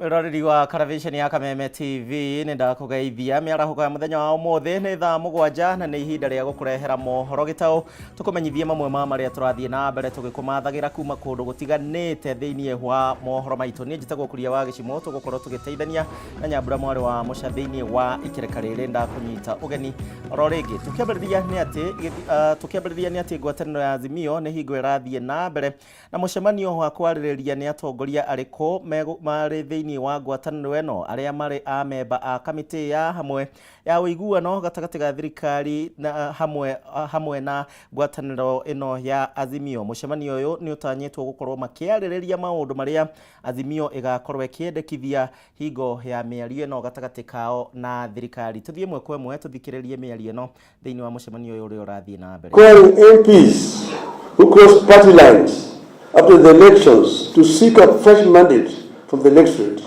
Mwĩroreri wa karaviceni ya Kameme TV, nĩ ndakũgeithia mĩarahũko ya mũthenya wa ũmũthĩ. Nĩ thaa 7 na nĩ ihinda rĩa gũkũrehera mohoro gĩtaũ, tũkũmenyithie mamwe ma marĩa tũrathiĩ na mbere tũgĩkũmathagĩra kuma kũndũ gũtiganĩte thĩinĩ wa mohoro maitũ. Niĩ njĩtagwo Kuria wa Gĩcimo, tũgũkorwo tũgĩteithania na Nyambura mwarĩ wa Mũca thĩinĩ wa ikereka rĩrĩ. Ndakũnyita ũgeni oro rĩngĩ. Tũkĩambĩrĩria nĩ atĩ ngwatanĩro ya Azimio nĩ hingo ĩrathiĩ na mbere na mũcemanio wa kwarĩrĩria nĩ atongoria arĩkũ marĩ thĩinĩ wa ngwatanĩro ĩno, arĩa marĩ a memba a kamĩtĩ ya hamwe ya ũiguano gatagatĩ ga thirikari na hamwe na ngwatanĩro ĩno ya Azimio. Mũcemanio ũyũ nĩ ũtanyĩtwo gũkorwo makĩarĩrĩria maũndũ marĩa Azimio ĩgakorwo ĩkĩendekithia hingo ya mĩario ĩno gatagatĩ kao na thirikari. Tũthiĩ ĩmwe kwa ĩmwe tũthikĩrĩrie mĩario ĩno thĩinĩ wa mũcemanio ũyũ ũrĩa ũrathiĩ na mbere. Calling MPs who cross party lines after the elections to seek a fresh mandate from the electorate.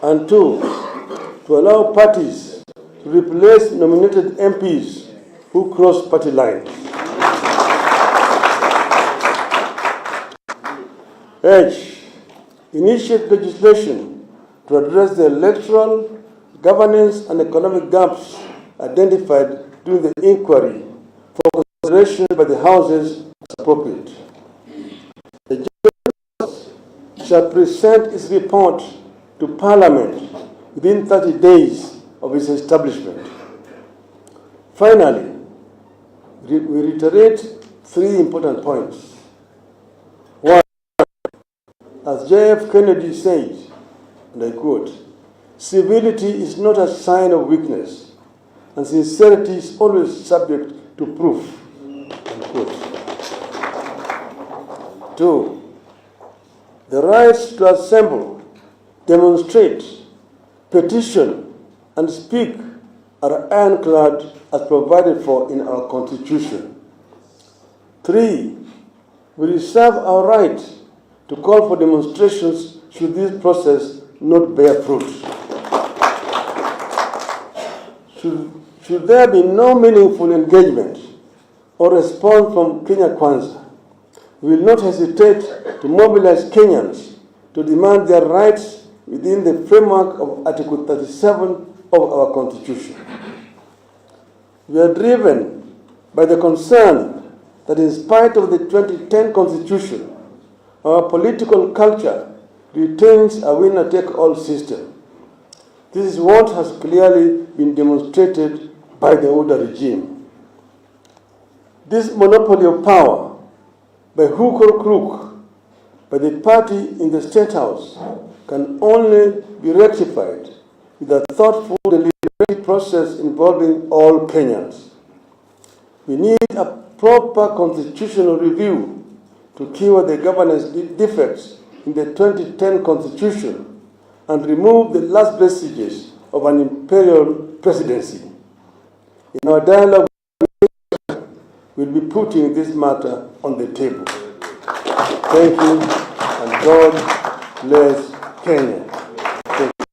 And two, to allow parties to replace nominated MPs who cross party lines. H, initiate legislation to address the electoral, governance and economic gaps identified during the inquiry for consideration by the houses as appropriate. The judge shall present its report to Parliament within 30 days of its establishment. Finally, we reiterate three important points. One, as J.F. Kennedy said, and I quote, "Civility is not a sign of weakness, and sincerity is always subject to proof," unquote. Two, the rights to assemble, demonstrate, petition, and speak are ironclad as provided for in our Constitution. Three, we reserve our right to call for demonstrations should this process not bear fruit. Should there be no meaningful engagement or response from Kenya Kwanza, we will not hesitate to mobilize Kenyans to demand their rights within the framework of Article 37 of our Constitution. We are driven by the concern that in spite of the 2010 Constitution, our political culture retains a winner-take-all system. This is what has clearly been demonstrated by the older regime. This monopoly of power, by hook or crook, by the party in the State House, can only be rectified with a thoughtful, deliberate process involving all Kenyans. We need a proper constitutional review to cure the governance defects in the 2010 Constitution and remove the last vestiges of an imperial presidency. In our dialogue, we'll be putting this matter on the table. Thank you, and God bless Kenya. Thank you.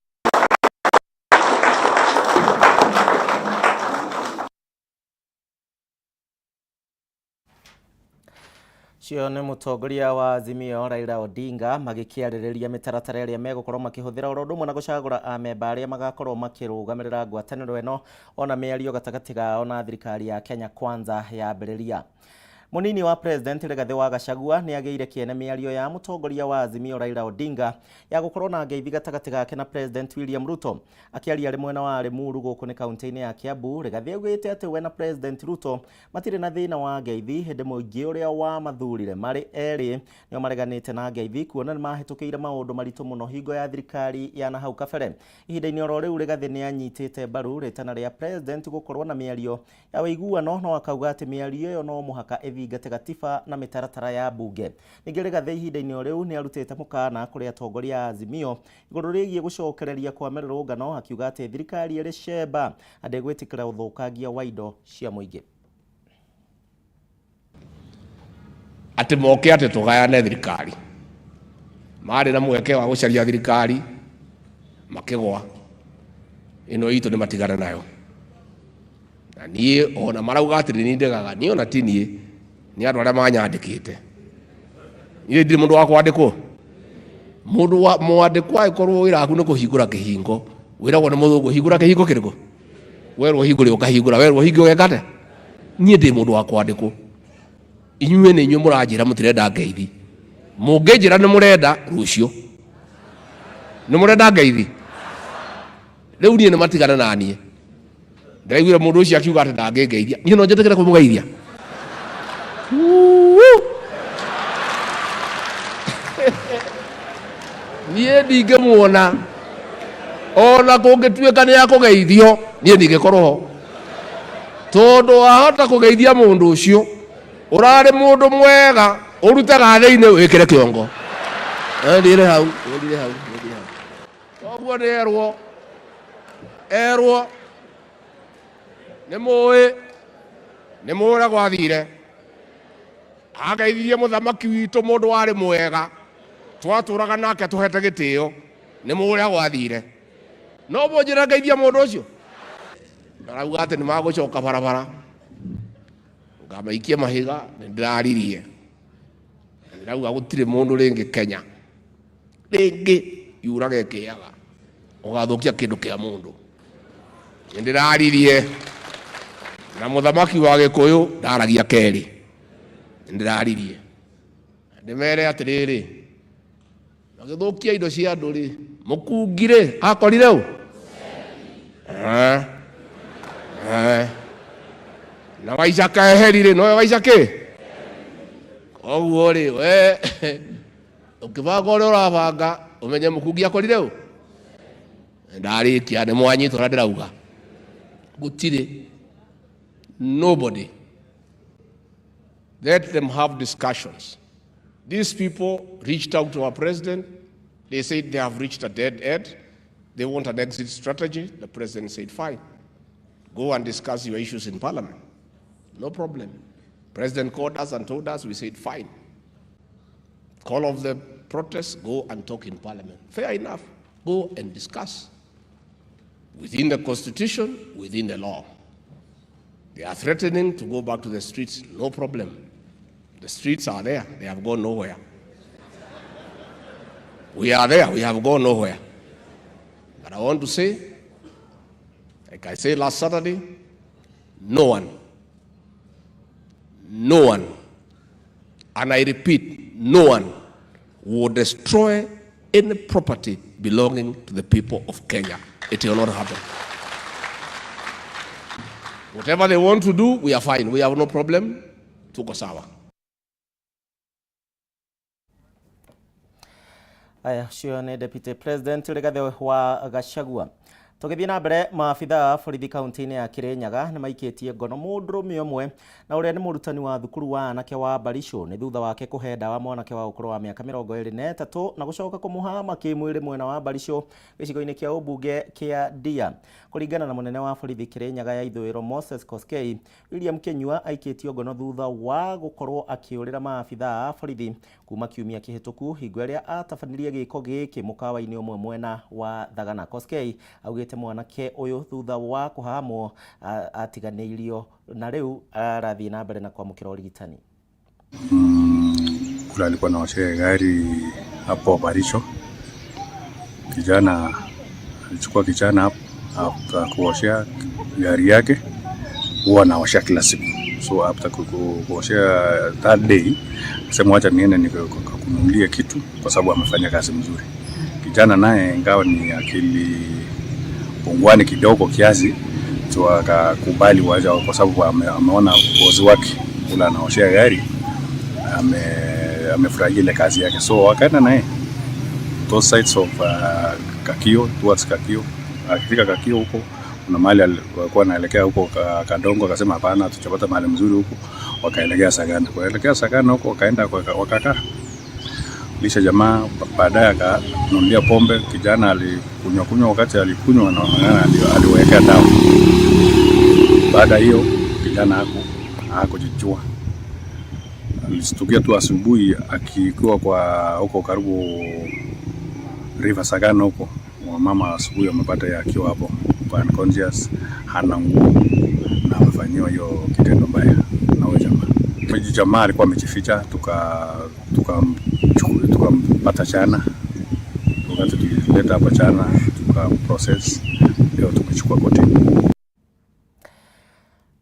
Cio nĩ mũtongoria wa Azimio Raila Odinga magĩkĩarĩrĩria mĩtaratara ĩrĩa megũkorwo makĩhũthĩra oro ũndũ ũmwe na gũcagũra amemba arĩa magakorwo makĩrũgamĩrĩra ngwatanĩro ĩno, ona mĩario gatagatĩ kao na thirikari ya Kenya Kwanza yambĩrĩria. Mũnini wa President Rigathĩ wa Gachagua nĩ agĩire kĩene mĩario ya mũtongoria wa Azimio Raila Odinga ya gũkorwo na ngeithi gatagatĩ gake na President William Ruto. Akĩaria arĩ mwena wa Limuru gũkũ nĩ kaunti-inĩ ya Kiambu, Rigathĩ augĩte atĩ we na President Ruto matirĩ na thĩna wa ngeithi, hĩndĩ mũingĩ ũrĩa wamathurire marĩ erĩ nĩo mareganĩte na ngeithi, kuona nĩ mahĩtũkĩire maũndũ maritũ mũno hingo ya thirikari ya na hau kabere. Ihinda-inĩ oro rĩu, Rigathĩ nĩ anyitĩte mbaru rĩtana rĩa President gũkorwo na mĩario ya ũiguano, no akauga atĩ mĩario ĩyo no mũhaka ĩthingate gatiba na mĩtaratara ya mbunge. Ningĩ Rigathĩ ihinda-inĩ o rĩu nĩ arutĩte mũkana kũrĩ atongoria a Azimio igũrũ rĩgiĩ gũcokereria kwa mĩrũrũngano, akiuga atĩ thirikari ĩrĩ cemba na ndĩgwĩtĩkĩra ũthũkangia wa indo cia mũingĩ. Atĩ moke atĩ tũgayane thirikari, marĩ na mweke wa gũcaria thirikari makĩgwa, ĩno itũ nĩ matigana nayo. Na niĩ ona marauga atĩ nĩ ndegaga, niĩ ona ti niĩ, nĩ andũ arĩa manyandĩkĩte. Niĩ ndirĩ mũndũ wa kwandĩkwo. Mũndũ wa mwandĩkwo angĩkorwo wĩra waku nĩ kũhingũra kĩhingo, wĩragwo nĩ mũthũngũ hingũra kĩhingo kĩrĩkũ? Werwo hingũre ũkahingũra, werwo hinge ũgeka atĩa? Niĩ ndĩ mũndũ wa kwandĩkwo. Inyuĩ nĩ inyuĩ mũranjĩra mũtirenda ngeithi. Mũngĩnjĩra nĩ mũrenda rũciũ. Nĩ mũrenda ngeithi? Rĩu niĩ nĩ matigana na niĩ. Ndĩraiguire mũndũ ũcio akiuga atĩ ndangĩngeithia. Niĩ no njĩtĩkĩre kũmũgeithia? Niĩ ndingĩmuona ona kũngĩtuĩka nĩ akũgeithio, niĩ ndingĩkorwo ho, tondũ wahota kũgeithia mũndũ ũcio ũrarĩ mũndũ mwega ũrutaga thĩinĩ wĩkĩre kĩongo. Ndire hau, ndire hau, ndire hau. Koguo nĩ erwo, erwo nĩ mũĩ, nĩ mũĩ ũrĩa gwathire. Ageithirie mũthamaki witũ mũndũ warĩ mwega, twatũraga nake tũhete gĩtĩo, nĩ mũĩ ũrĩa gwathire. No mũnjĩre ngeithia mũndũ ũcio? Marauga atĩ nĩ magũcoka barabara, ngamaikia mahiga, nĩ ndĩraririe. Ndĩrauga gũtirĩ mũndũ rĩngĩ Kenya rĩngĩ yuraga ĩkĩaga ũgathũkia kĩndũ kĩa mũndũ. Nĩ ndĩraririe na mũthamaki wa Gĩkũyũ ndaragia kerĩ, nĩ ndĩraririe ndĩmere atĩrĩrĩ, magĩthũkia indo cia andũ rĩ, mũkungi rĩ akorire ũ? Na Waicaka eheri rĩ, nowe Waicakĩ? Koguo rĩ, we ũkĩbanga ũrĩa ũrabanga ũmenye mũkungi akorire ũ? Ndarĩkia nĩ mwanyita ũrĩa ndĩrauga. Gũtirĩ, nobody. Let them have discussions. These people reached out to our president. They said they have reached a dead end. They want an exit strategy. The president said, fine. Go and discuss your issues in parliament. No problem. President called us and told us, we said, fine. Call off the protests, go and talk in parliament. Fair enough. Go and discuss. Within the constitution, within the law. They are threatening to go back to the streets. No problem. The streets are there. They have gone nowhere. We are there. We have gone nowhere. But I want to say, like I said last Saturday, no one, no one, and I repeat, no one will destroy any property belonging to the people of Kenya. It will not happen. Whatever they want to do, we are fine. We have no problem. Tuko sawa. Aya, ũcio nĩ Deputy President Rigathĩ wa Gachagua. Tũgĩthiĩ na mbere, maabitha a borithi kaunti-inĩ ya Kirinyaga nĩ maikĩtie ngono mũndũrũme ũmwe na ũrĩa nĩ mũrutani wa thukuru wa anake wa Barisho nĩ thutha wake kũhe ndawa mwanake wa ũkũrũ wa mĩaka 23 na gũcoka kũmũhama kĩmwĩrĩ mwena wa Barisho gĩcigo-inĩ kĩa ũmbunge kĩa Ndia. Kũringana na mũnene wa borithi Kirinyaga ya ithũĩro Moses Koskei, William Kinyua aikĩtio ngono thutha wa gũkorwo akĩũrĩra maabitha a borithi kuma kiumia kĩhĩtũku hingo ĩrĩa atabanirie gĩko gĩkĩ mũkawa-inĩ ũmwe mwena wa Thagana. Koskei augĩte mwanake ũyũ thutha wa kũhahamwo atiganĩirio na rĩu arathiĩ na mbere na kwamũkĩra ũrigitani. Kule alikuwa anaoshea gari hapo Barisho. Kijana alichukua kijana hapo after kuoshea gari yake, huwa anaoshea kila siku. So after kuoshea third day, sema wacha niende nikakununulie kitu kwa sababu amefanya kazi mzuri. Kijana naye ingawa ni akili pungwani kidogo kiasi, so akakubali wacha kwa sababu ameona bosi wake ule anaoshea gari amefurahia ile kazi yake, so wakaenda naye those sides of Kakio towards Kakio. Akifika Kakio huko kuna mahali alikuwa anaelekea huko Kadongo, akasema hapana, tutapata mahali mzuri huko, wakaelekea Sagana. Kuelekea Sagana huko wakaenda wakakaa lisha jamaa, baadaye akanunulia pombe. Kijana alikunywa kunywa, wakati alikunywa naonekana aliwekea dawa. Baada hiyo kijana hakujijua, alistukia tu asubuhi akikuwa kwa huko karibu River Sagana huko, mama asubuhi amepata yeye akiwa hapo kwa unconscious, hana nguo na amefanyiwa hiyo kitendo mbaya na huyo jamaa. Huyo jamaa alikuwa amejificha, Tukampata jana, wakati tulileta hapa jana tuka process, leo tumechukua kotini.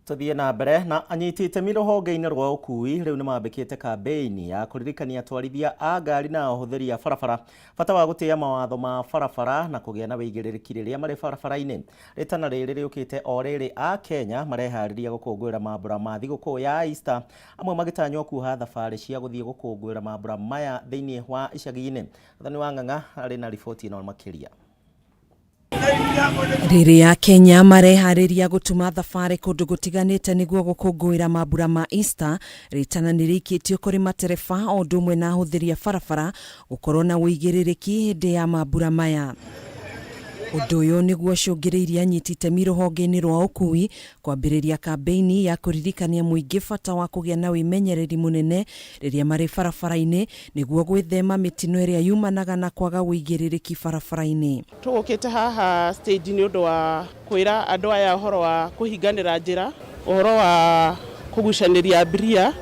Tuthie na mbere na anyiti itemi rũhonge-inĩ rwa ũkui rĩu nĩmambĩkĩte kambĩini ya kũririkania atwarithia a ngari na ahũthĩri a barabara bata wa gũtĩa mawatho ma barabara na kũgĩa na wĩigĩrĩrĩki rĩrĩa marĩ barabara-inĩ. Rĩtana rĩrĩ rĩũkĩte o rĩrĩ a Kenya mareharĩria gũkũngũĩra mambũra ma thigũkũ ya Easter, amwe magĩtanywo kuoha thabarĩ cia gũthiĩ gũkũngũĩra mambũra maya thĩinĩ wa icagi-inĩ. Gathoni wa Ng'ang'a arĩ na riboti ĩno makĩria. Rĩrĩa Kenya mareharĩria gũtuma thabarĩ kũndũ gũtiganĩte nĩguo gũkũngũĩra mambura ma Easter, rĩtana nĩ rĩikĩtio kũrĩ matereba o ũndũ ũmwe na ahũthĩri a barabara gũkorwo na ũigĩrĩrĩki hĩndĩ ya mambura maya. Ũndũ ũyũ nĩguo ũcũngĩrĩirie anyiti itemi rũhonge-inĩ rwa ũkui kwambĩrĩria kambĩini ya kũririkania mũingĩ bata wa kũgĩa na wĩmenyereri mũnene rĩrĩa marĩ barabara-inĩ nĩguo gwĩthema mĩtino ĩrĩa yumanaga na kwaga ũigĩrĩrĩki barabara-inĩ. Tũgũkĩte haha stage nĩ ũndũ wa kwĩra andũ aya ũhoro wa kũhinganĩra njĩra, ũhoro wa kũgucanĩria abiria,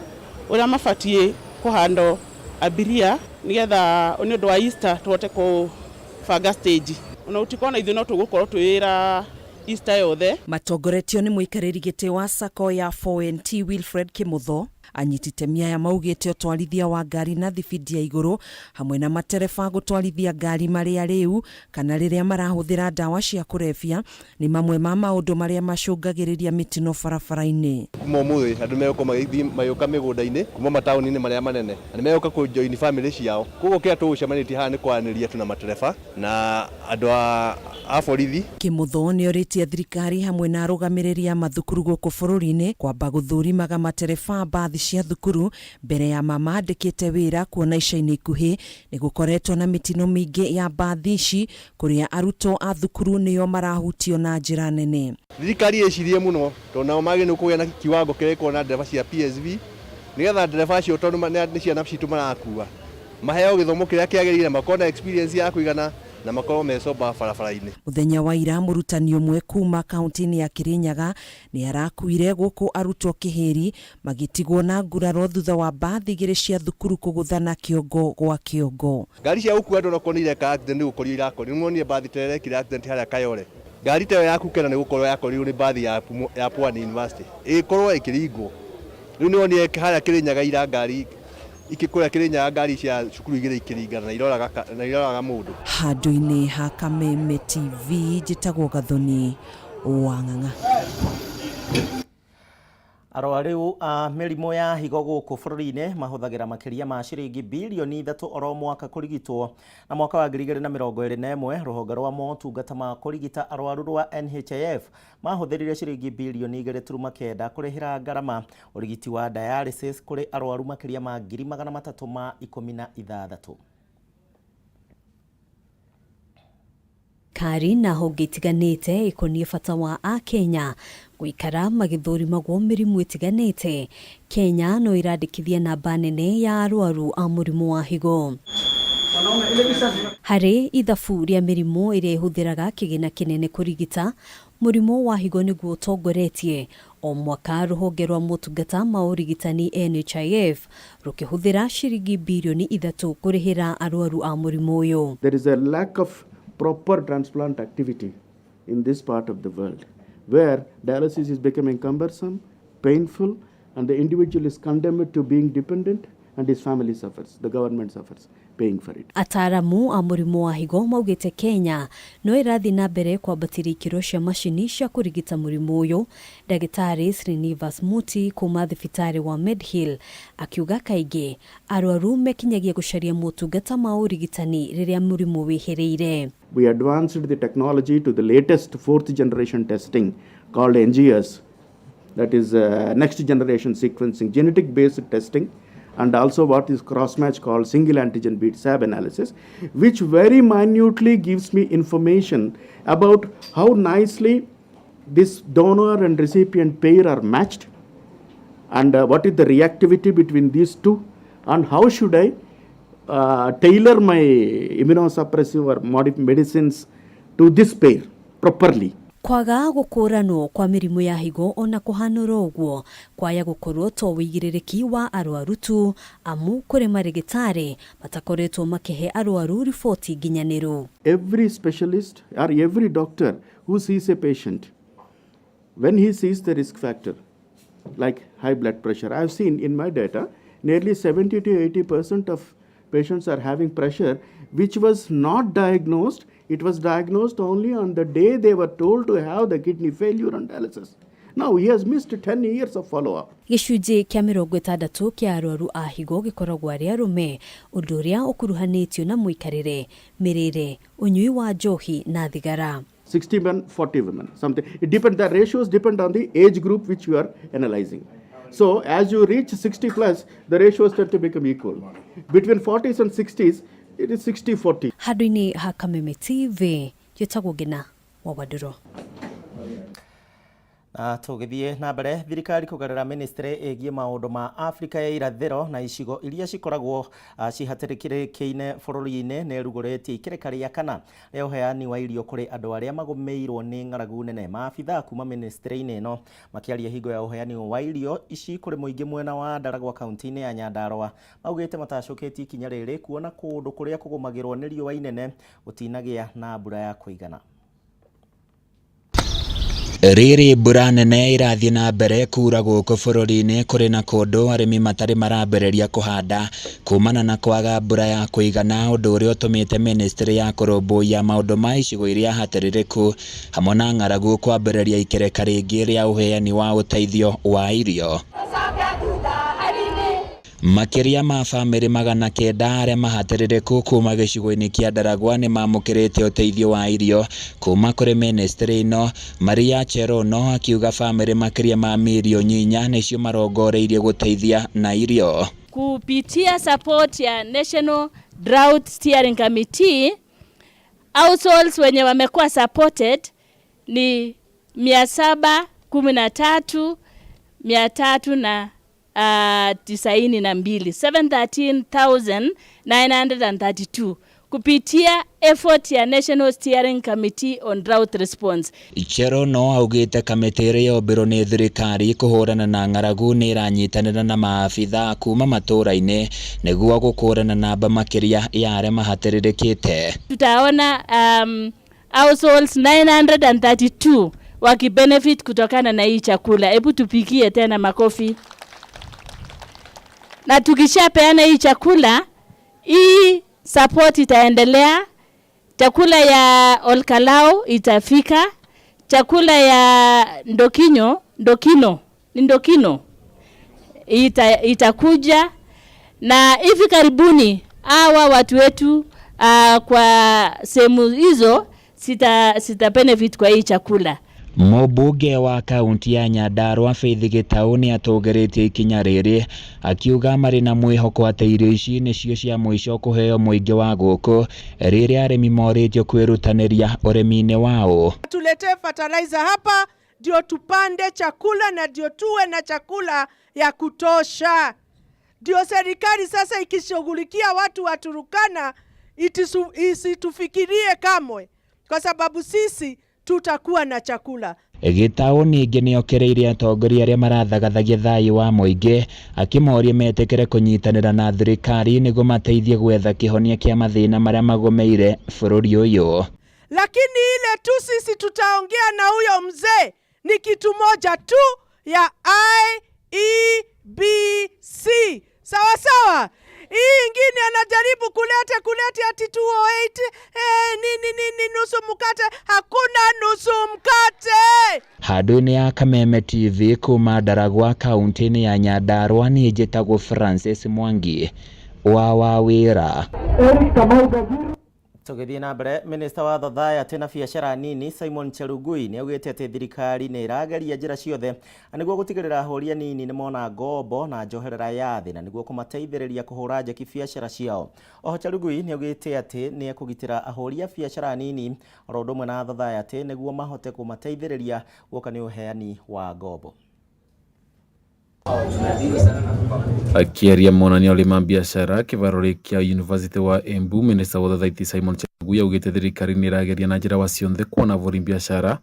ũrĩa mabatiĩ kũhandwo abiria nĩgetha nĩ ũndũ wa Easter tũhote kũbanga stage. Ona ũtikona ithuĩ no tũgũkorwo twĩ wĩra Easter yothe. Matongoretio nĩ mũikarĩri gĩtĩ wa sacco ya 4NT Wilfred Kimutho, anyiti itemi aya maugĩte ũtwarithia wa ngari na thibindi ya igũrũ hamwe na matereba gũtwarithia ngari marĩ arĩu kana rĩrĩa marahũthĩra ndawa cia kũrebia nĩ mamwe ma maũndũ marĩa macũngagĩrĩria mĩtino barabara-inĩ. Kuma ũmũthĩ andũ megũkorwo magĩthiĩ magĩũka mĩgũnda-inĩ kuma mataũni-inĩ marĩa manene na nĩ megũka kũ join family ciao. Koguo kĩrĩa tũgũcemanĩtie haha nĩ kwaranĩria tu na matereba na andũ a borithi. Kimutho nĩ orĩtie thirikari hamwe na arũgamĩrĩri a mathukuru gũkũ bũrũri-inĩ kwamba gũthũrimaga matereba mbathi cia thukuru mbere ya mamandĩkĩte wĩra, kuona ica-inĩ ikuhĩ nĩ gũkoretwo na mĩtino mĩingĩ ya mbathi ici kũrĩa arutwo a thukuru nĩo marahutio na njĩra nene. Thirikari ĩcirie mũno tondũ nao magĩrĩirwo kũgĩa na kiwango kĩrĩa gĩkoragwo na ndereba cia PSV nĩgetha ndereba acio tondũ nĩ ciana citũ marakua maheo gĩthomo kĩrĩa kĩagĩrĩire, makorwo na experience ya kũigana na makorwo me sober barabara-inĩ. Mũthenya wa ira mũrutani ũmwe kuma kaunti-inĩ ya Kirinyaga nĩ arakuire gũkũ arutwo kĩhĩri magĩtigwo na nguraro thutha wa mbathi igĩrĩ cia thukuru kũgũthana kĩongo gwa kĩongo. Ngari cia gũkua andũ onakorwo nĩ ireka accident nĩ gũkorio irakorio. Nĩ muonire mbathi ta ĩrĩa ĩrekire accident harĩa Kayole. Ngari ta ĩyo ya Kukena nĩ gũkorwo yakorirwo nĩ mbathi ya Pwani University ĩgĩkorwo ĩkĩringwo. Rĩu nĩ wonire harĩa Kirinyaga ira ngari ikĩkũrĩa Kirinyaga ngari cia cukuru igĩrĩ ikĩringana na iroraga mũndũ. Handũ-inĩ ha Kameme TV njĩtagwo Gathoni wa Ng'ang'a. Arwaru a mĩrimũ ya higo gũkũ bũrũri-inĩ mahũthagĩra makĩria ma ciringi bilioni 3 oro mwaka kũrigitwo. Na mwaka wa 2021 rũhonge rwa motungata ma kũrigita arwaru rwa NHIF mahũthĩrire ciringi bilioni 2.9 kũrĩhĩra ngarama ũrigiti wa dialysis kũrĩ arwaru makĩria ma 316,000. Kari na honge itiganĩte ikoniĩ bata wa akenya gũikara magĩthũrimagwo mĩrimũ ĩtiganĩte. Kenya no ĩrandĩkithia namba nene ya arwaru a mũrimũ wa higo. Harĩ ithabu rĩa mĩrimũ ĩrĩa ĩhũthĩraga kĩgĩna kĩnene kũrigita, mũrimũ wa higo nĩguo ũtongoretie. O mwaka rũhonge rwa motungata ma ũrigitani NHIF rũkĩhũthĩra ciringi bilioni 3 kũrĩhĩra arwaru a mũrimũ ũyũ. There is a lack of proper transplant activity in this part of the world, where dialysis is becoming cumbersome, painful, and the individual is condemned to being dependent, and his family suffers, the government suffers paying for it. Ataramu a mũrimũ wa higo maugĩte Kenya no ĩrathiĩ na mbere kwambatĩria ikĩro cia macini cia kũrigita mũrimũ ũyũ. Ndagĩtarĩ Srinivas Muti kuma thibitarĩ wa Medhill akiuga kaingĩ arwaru mekinyagia gũcaria motungata ma ũrigitani rĩrĩa mũrimũ wĩhĩrĩire. We advanced the technology to the latest 4th generation testing called NGS, that is next generation sequencing, genetic based testing, and also what is cross-match called single antigen bead SAB analysis, which very minutely gives me information about how nicely this donor and recipient pair are matched, and what is the reactivity between these two, and how should I tailor my immunosuppressive or medicines to this pair properly. Kwaga gũkũranwo kwa mĩrimũ ya higo ona kũhanũra ũguo kwaya gũkorwo to wĩigĩrĩrĩki wa arwaru tu, amu kũrĩ marĩgĩtarĩ matakoretwo makĩhe arwaru riboti nginyanĩru. Every specialist or every doctor who sees a patient, when he sees the risk factor like high blood pressure, I have seen in my data nearly 70 to 80% of patients are having pressure which was not diagnosed. It was diagnosed only on the day they were told to have the kidney failure on dialysis. Now he has missed 10 years of follow-up. Gĩcunjĩ kĩa 60 kĩa arwaru a higo gĩkoragwo arĩ arũme, ũndũ ũrĩa ũkuruhanĩtio na mũikarĩre, mĩrĩre, ũnyui wa njohi na thigara. 60 men, 40 women, something. It depends, the ratios depend on the age group which you are analyzing. So as you reach 60 plus, the ratios tend to become equal. Between 40s and 60s, it is 60-40. Handũ-inĩ ha Kameme TV, njĩtagwo Ngina wa Wandũrũ. Na tũgĩthiĩ na mbere, thirikari kũgerera ministry ĩgiĩ maũndũ ma Afrika ya irathĩro na icigo iria cikoragwo cihatĩrĩkĩine bũrũri-inĩ nĩ ĩrugũrĩtie ikĩrĩka rĩa kana rĩa ũheani wa irio kũrĩ andũ arĩa magũmĩirwo nĩ ng'aragu nene. Maabithaa kuma ministry-inĩ ĩno makĩaria hingo ya ũheani wa irio ici kũrĩ mũingĩ mwena wa Ndaragwa kaunti-inĩ ya Nyandarua maugĩte matacũkĩtie ikinya rĩrĩ kuona kũndũ kũrĩa kũgũmagĩrwo nĩ riũa inene gũtinagĩa na mbura ya kũigana. Rĩrĩ mbura nene ĩrathiĩ na mbere kura gũkũ bũrũri-inĩ, kũrĩ na kũndũ arĩmi matarĩ marambĩrĩria kũhanda kumana na kwaga mbura ya kũigana, ũndũ ũrĩa ũtũmĩte ministry ya kũrũmbũiya maũndũ ma icigo iria hatĩrĩrĩku hamwe na ng'aragu kwambĩrĩria ikereka rĩngĩ rĩa ũheani wa ũteithio wa irio. Makĩria ma bamĩrĩ 900 arĩa mahatĩrĩrĩku kuma gĩcigo-inĩ kĩa Ndaragwa nĩ mamũkĩrĩte ũteithio wa irio kuma kũrĩ ministry ĩno. Maria Cherono akiuga bamĩrĩ makĩria ma 4 million nĩcio marongoreirie gũteithia na irio. Kupitia support ya National Drought Steering Committee, households wenye wamekuwa supported ni 713 392, 713,932 kupitia effort ya National Steering Committee on Drought Response. Cherono augĩte kamĩtĩ ĩrĩa yombirwo nĩ thirikari kũhũrana na ng'aragu nĩ ĩranyitanĩra na maabithaa kuma matũũra-inĩ nĩguo gũkũrana namba makĩria ya arĩa mahatĩrĩrĩkĩte. Tutaona households 932 wakibenefit kutokana na hii chakula. Hebu tupigie tena makofi. Na tukishapeana hii chakula, hii support itaendelea. Chakula ya Olkalau itafika, chakula ya Ndokinyo, Ndokino, ni Ndokino itakuja, na hivi karibuni hawa watu wetu kwa sehemu hizo sita benefit kwa hii chakula. Mũmbunge wa kaunti ya Nyandarua Faith Gitau nĩ atũgĩrĩtie ikinya rĩrĩ akiuga marĩ na mwĩhoko atĩ irio ici nĩcio cia mũico kũheo mũingĩ wa gũkũ rĩrĩa arĩmi morĩtio kwĩrutanĩria ũrĩmi-inĩ wao. Tuletee fertilizer hapa ndio tupande chakula na ndio tuwe na chakula ya kutosha. Ndio serikali sasa ikishughulikia watu wa Turkana isitufikirie kamwe, kwa sababu sisi tutakuwa na chakula. Gitau ningĩ nĩokĩrĩire atongoria arĩa marathagathagia thayũ wa mũingĩ akĩmoria metĩkĩre kũnyitanĩra na thirikari nĩguo mateithie gwetha kĩhonia kĩa mathĩna marĩa magũmĩire bũrũri ũyũ. Lakini ile tu sisi tutaongea na huyo mzee ni kitu moja tu ya IEBC. Sawa sawa. Hii ingine anajaribu kuleta ati 208 nini nini nusu mkate, hakuna nusu mkate. Handũ-inĩ ya Kameme TV kuma Ndaragwa kaunti-inĩ ya Nyandarua niĩ njĩtagwo Francis Mwangi wa Wawĩra. Tũgĩthiĩ na mbere, minista wa thathayatĩ na biacara nini Simon Chelugui nĩ augĩte atĩ thirikari nĩ ĩrageria njĩra ciothe na nĩguo gũtigĩrĩra ahũri anini nĩ mona ngombo na njoherera ya thĩ na nĩguo kũmateithĩrĩria kũhũra njeki biacara ciao. Oho Chelugui nĩ augĩte atĩ nĩ ekũgitĩra ahũri a biacara nini oro ũndũ ũmwe na thathayatĩ nĩguo mahote kũmateithĩrĩria guoka nĩ ũheani wa ngombo. Akiaria monanio ma biacara kĩvaro kĩa University wa Embu, minista wa thathaiti Simon Chelugui augĩte thirikari nĩ ĩrageria na njĩra wa cionthe kuona ahũri biacara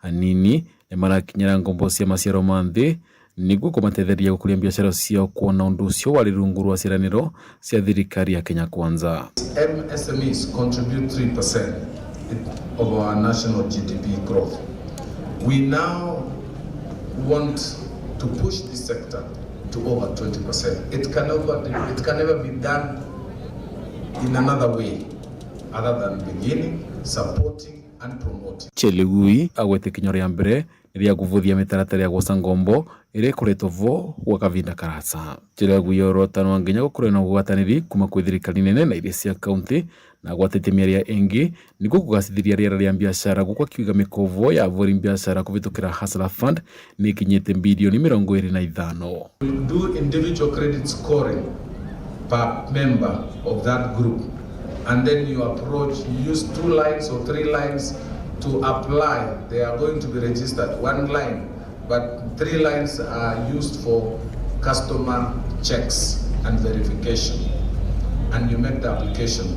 Anini nĩ marakinyĩra ngombo cia maciaro ma nthĩ nĩguo kũmatetheria gũkũria biacara ciao kuona ũndũ ũcio warĩ rungu rwa ciĩranĩro cia thirikari ya Kenya Kwanza. MSMEs contribute 3% of our national GDP growth. We now want to push this sector to over 20%. It can never be done in another way other than beginning, supporting and promoting. Chelugui agwete ikinya rĩa mbere nĩ rĩa kũvũthia mĩtaratara ya gwosa ngombo ĩrĩa ĩkoretwo vo gwa kavinda karasa. Chelugui orotana nginya gũkorwo na ũgwatanĩri kuma kwĩ thirikari nene na iria cia kaunti na agwatĩtie mĩario ĩngĩ nĩguo kũgacĩrithia rĩera rĩa biacara gũkũ akiuga mĩkovo ya avũri biacara kũvĩtũkĩra Hustler Fund nĩ ĩkinyĩte bilioni 25. We do individual credit scoring per member of that group, and then you approach, you use 2 lines or 3 lines to apply. They are going to be registered, 1 line, but 3 lines are used for customer checks and verification, and you make the application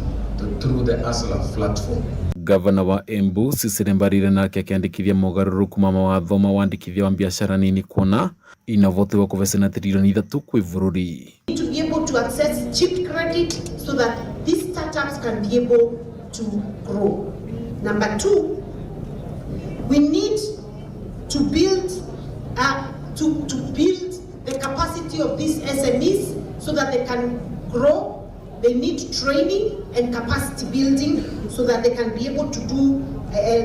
through the Hustler platform. Gavana wa Embu Cecily Mbarire nake akiandikithia mogarũrũku ma mawatho ma wandĩkithia wa biacara nini kuona inavotiwa kũvecana trilioni 3 kwĩ bũrũri. To be able to access cheap credit so that these startups can be able to grow. Number 2, we need to build to build the capacity of these SMEs so that they can grow. They need training and capacity building so that they can be able to do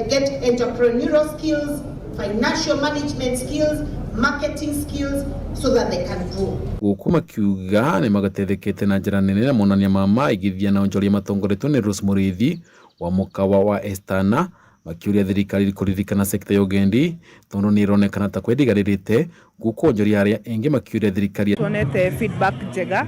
get entrepreneurial skills, financial management skills, marketing skills so that they can grow. Gũkũ makiuga nĩ magateithĩkĩte na njĩra nene na monania ma maigithia na onjoria matongoretio nĩ Rose Mũrĩithi wa mũkawa wa Estana makiũria thirikari kũririkana sekta ya ũgendi tondũ nĩ ĩronekana ta kwĩdigarĩrĩte gũkũ onjoria arĩa ĩngĩ makiũria thirikari. Tuonete feedback njega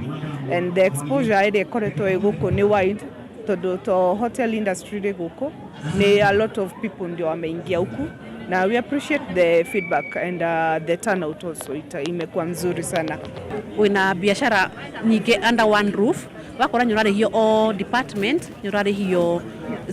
and the exposure ĩrĩa ĩkoretwo ĩ gũkũ nĩ wide tondũ to hotel industry rĩ gũkũ nĩ a lot of people ndio wameingia huku na we appreciate the feedback and the turnout also imekuwa mzuri sana. Wina biashara nyingĩ under one roof wakora nĩ ũrarĩhio o department nĩ ũrarĩhio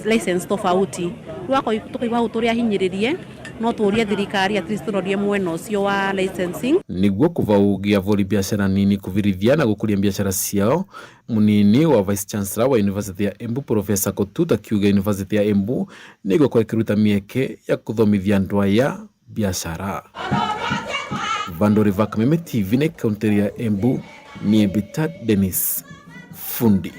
license tofauti rĩu tũkaigua hau tũrĩ ahinyĩrĩrie no tũrie thirikari at least tũrorie mwena ũcio wa licensing. Nĩguo kũvaugia avũri biacara nini kũvirithia na gũkũria biacara ciao munini wa vice chancellor wa University ya Embu Professor Kotut akiuga University ya Embu nĩ ĩgũkorwo ĩkĩruta mĩeke ya kũthomithia andũ aya biacara. Vandori va Kameme TV na kaunti ya Embu ni Bita Dennis Fundi.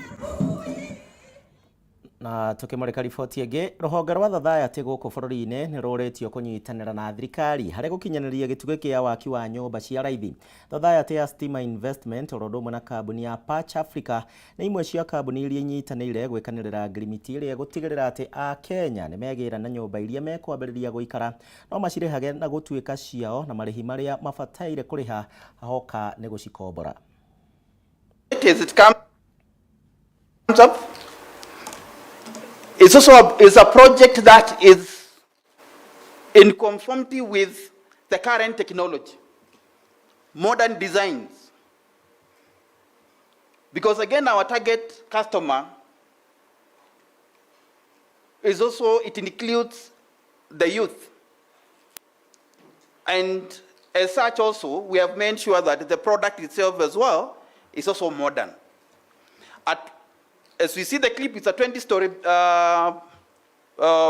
Na tukimurika riboti ĩngĩ rũhonge rwa Thathayatĩ gũkũ bũrũri-inĩ nĩ rũrĩtio kũnyitanĩra na thirikari harĩ gũkinyanĩria gĩtugĩ kĩa waki wa nyũmba cia raithi. Thathayatĩ ya Stima Investment oro ũndũ ũmwe na kambuni ya Patch Africa nĩ imwe cia kambuni iria inyitanĩire gwĩkanĩrĩra ngirimiti ĩrĩa ĩgũtigĩrĩra atĩ Akenya nĩ megĩra na nyũmba iria mekwambĩrĩria gũikara no macirĩhage na gũtuĩka ciao na marĩhi marĩa mabataire kũrĩha hoka nĩ gũcikombora. It comes up. It's also a project that is in conformity with the current technology, modern designs. Because again, our target customer is also, it includes the youth. And as such also, we have made sure that the product itself as well is also modern. As we see the clip, it's a 20-story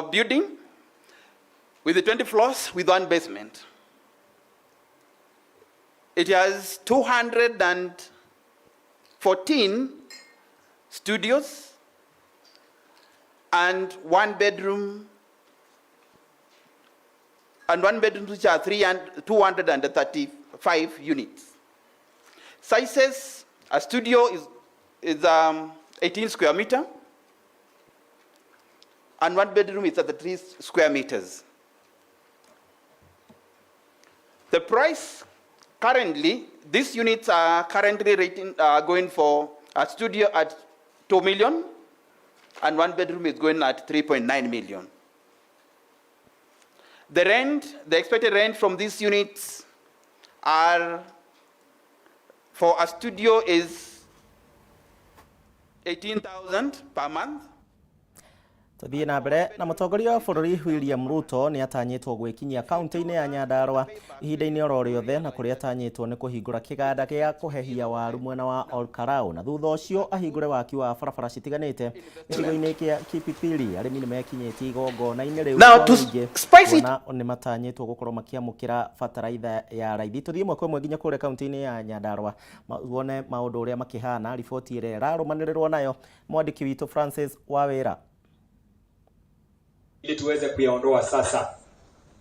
building with 20 floors with 1 basement. It has 214 studios and 1 bedroom, and 1 bedroom which are 235 units. Sizes, a studio is 18 square meter, and 1 bedroom is at the 3 square meters. The price currently, these units are currently rating, going for a studio at 2 million, and 1 bedroom is going at 3.9 million. The rent, the expected rent from these units are, for a studio is 18,000 per month. Tũthiĩ na mbere na mũtongoria wa bũrũri William Ruto nĩ atanyĩtwo gwĩkinyia kaunti-inĩ ya Nyandarua ihinda-inĩ oro rĩothe, na kũrĩa atanyĩtwo nĩ kũhingũra kĩganda gĩa kũhehia waru mwena wa Olkarau, na thutha ũcio ahingũre waki wa barabara citiganĩte gĩcigo-inĩ kĩa Kipipiri. Arĩmi nĩ mekinyĩtie igongona-inĩ rĩu Now, kwa to ũingĩ spice it kuona nĩ matanyĩtwo gũkorwo makĩamũkĩra bataraitha ya raithi. Tũthiĩ ĩmwe kwa ĩmwe nginya kũrĩa kaunti-inĩ ya Nyandarua wone maũndũ ũrĩa makĩhana. Riboti ĩrĩa ĩrarũmanĩrĩrwo nayo mwandĩki witũ Francis Wawĩra. Ili tuweze kuyaondoa sasa.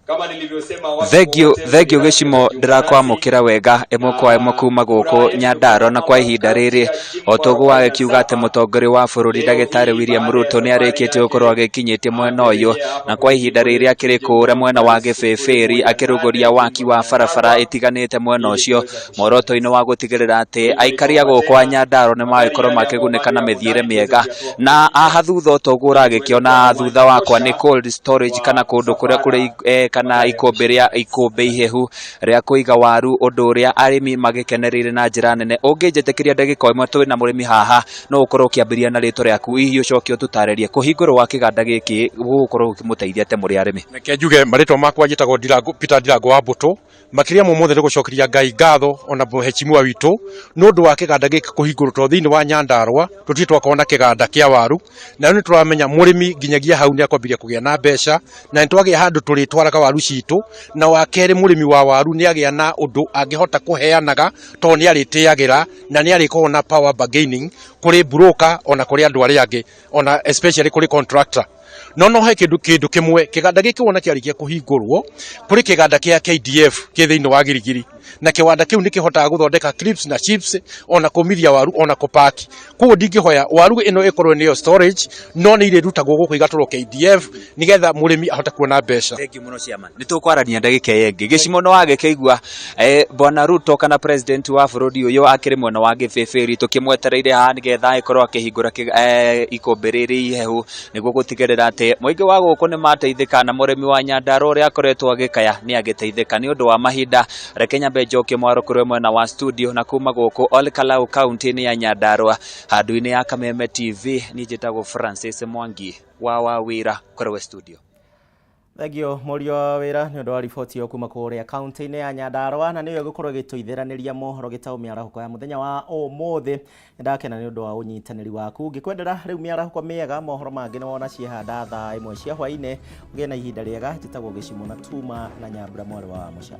Kama nilivyosema watu Thengio wote thengio gĩcimo ndĩrakwamũkĩra wega ĩmwe kwa ĩmwe kuma gũkũ Nyandarua, na kwa ihinda rĩrĩ o toguo wagĩkiuga atĩ mũtongoria wa bũrũri ndagĩtarĩ William Ruto nĩ arĩkĩtie gũkorwo agĩkinyĩtie mwena ũyũ, na kwa ihinda rĩrĩ akĩrĩ kũũrĩa mwena wa Gĩbĩbĩri akĩrũgũria waki wa barabara ĩtiganĩte mwena ũcio, muoroto-inĩ wa gũtigĩrĩra atĩ aikari a gũkũ a Nyandarua nĩ magĩkorwo makĩgunĩka na mĩthiĩre mĩega. Na haha thutha o toguo ũragĩkĩona thutha wakwa nĩ cold storage, kana kũndũ kũrĩa kũrĩ kana ikũmbĩ rĩa ikũmbĩ ihehu rĩa kũiga waru, ũndũ ũrĩa arĩmi magĩkenereire na njĩra nene. Ũngĩnjĩtĩkĩria ndagĩka ĩmwe, twĩ na mũrĩmi haha, no ũkorwo ũkĩambĩrĩria na rĩtwa rĩaku, hihi ũcoke ũtũtarĩrie kũhingũrwo gwa kĩganda gĩkĩ gũgũkorwo gũkĩmũteithia atĩa mũrĩ arĩmi. Reke njuge marĩtwa makwa, njĩtagwo Ndirango, Peter Ndirango wa Mbũtũ. Makĩria ma mothe nĩ gũcokeria Ngai ngatho ona mũhecimiwa witũ nĩ ũndũ wa kĩganda gĩkĩ kũhingũrwo, tondũ thĩinĩ wa Nyandarua tũtirĩ twakorwo na kĩganda kĩa waru, na rĩu nĩ tũramenya mũrĩmi nginyagia hau nĩ akwambĩrĩria kũgĩa na mbeca, na nĩ twagĩa handũ tũrĩtwaraga waru citũ. Na wa kerĩ, mũrĩmi wa waru nĩ agĩa na ũndũ angĩhota kũheanaga, tondũ nĩ arĩtĩagĩra na nĩ arĩkoragwo na power bargaining kũrĩ broker ona kũrĩ andũ arĩa angĩ, ona especially kũrĩ contractor. No he kĩndũ kĩmwe, kĩganda gĩkĩ wona kĩarĩkia kũhingũrwo, kũrĩ kĩganda kĩa KDF kĩ thĩinĩ wa Girigiri, na kĩwanda kĩu nĩ kĩhotaga gũthondeka crisps na chips, ona kũmithia waru, ona kũpaki. Koguo ndingĩhoya waru ĩno ĩkorwo nĩyo storage, no nĩ irĩrutagwo gũkũ igatwarwo KDF nĩgetha mũrĩmi ahote kuona mbeca. Thengiũ mũno chairman. Nĩ tũkwarania ndagĩka ĩyo ĩngĩ. Gĩcimo nĩ wagĩkĩigua bwana Ruto kana president wa bũrũri ũyũ akĩrĩ mwena wa Gĩbĩbĩri, tũkĩmwetereire haha nĩgetha agĩkorwo akĩhingũra ikũmbĩ rĩrĩ ihehu nĩguo gũtigĩrĩra atĩ mũingĩ wa gũkũ nĩ mateithĩka, na mũrĩmi wa Nyandarua ũrĩa akoretwo agĩkaya nĩ agĩteithĩka. Nĩ ũndũ wa mahinda, reke nyambe njokie mwaro kũrĩ mwena wa studio, na kuma gũkũ Ol Kalou kaunti-inĩ ya Nyandarua handũ-inĩ ya Kameme TV, niĩ njĩtagwo Francis Mwangi wa Wawĩra kũrĩ we studio. Thengio mũriũ wa wĩra nĩ ũndũ wa riboti ĩyo kuma kũrĩa kaunti-inĩ ya Nyandarua, na nĩyo ĩgũkorwo ĩgĩtũithĩranĩria mohoro gĩtaũ mĩarahũko ya mũthenya wa ũmũthĩ. Nĩndakena nĩ ũndũ wa ũnyitanĩri waku, ngĩkwendera rĩu mĩarahũko mĩega. Mohoro mangĩ nĩ wona ciehanda thaa 1 cia hwaĩ-inĩ. Ũgĩe na ihinda rĩega. Njĩtagwo Gĩcimo na tuma na Nyambura mwarĩ wa Mũca.